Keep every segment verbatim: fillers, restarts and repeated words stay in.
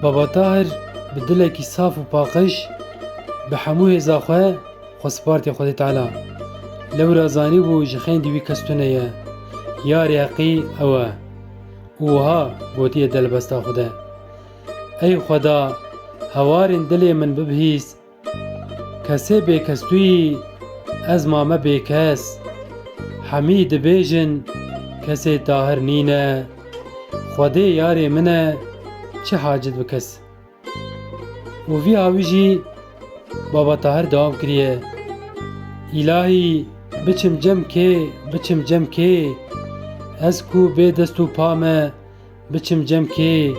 Baba Tahir bi dilekî saf û paqij bi hemû hêza xwe xwe spartiye Xwedê Teala. Lewra zanîbû ji xêndî wî kes tune ye. Yarê heqî ew e. Û wiha gotiye di helbesta xwe de: Ey Xweda, hewarên dilê min bibihîst. Kesê bêkes tu yî, ez mame bêkes. Hemî dibêjin, kesê Tahir nîne. Xwedê yarê min e, çi hacet bi kes. Û vî hawî jî Baba Tahir dewam kiriye: Îlahî, biçim cem kê, biçim cem kê. Ez ku bê dest û pa me, biçim cem kê.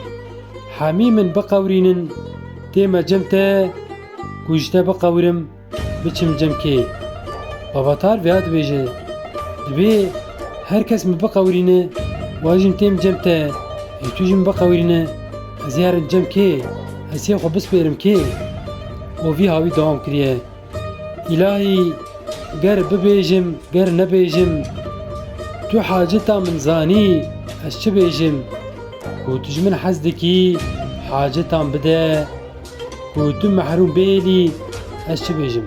Hemî min biqewirînin, tême cem te, ku ji te biqewirim, biçim cem kê. Baba Tahir vêya dibêje: Divê her kes min biqewirîne, wan jî min têm cem te, ê tu jî min biqewirîne, ez ê herim cem kê, ez ê xwe bispêrim kê. Û vî hawî dewam kiriye: Îlahî, ger bibêjim, ger nebêjim, tu haceta min zanî, ez çi bêjim? Ku tu ji min hez dikî, haceta min bide, ku tu mehrûm bêlî, ez çi bêjim?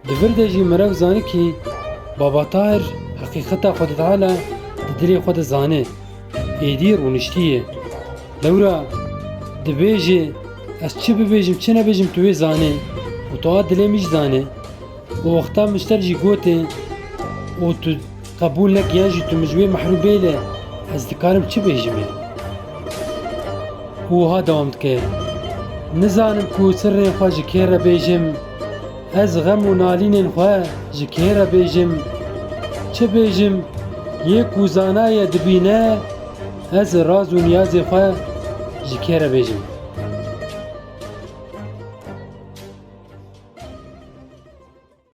Di vir de jî meriv zanî kî Baba Tahir heqîqeta Xwedê Teala di dilê xwe de zane. Êdî rûniştiye. Lewra dibêje: Ez çi bibêjim, çi nebêjim, tu wê zanî. Û tu a dilê min jî zanî. Û wexta min ji te jî gotin û tu qebûl nekî yan jî tu min ji wê mehrûm bêle, ez dikarim çi bêjim ê? Û wiha dewam dike: Nizanim ku sirrên xwe ji kê re bêjim, ez xem û nalînên xwe ji kê re bêjim? Çi bêjim, yê ku zanaye dibîne, ez raz û niyazê xwe ji kê re bêjim?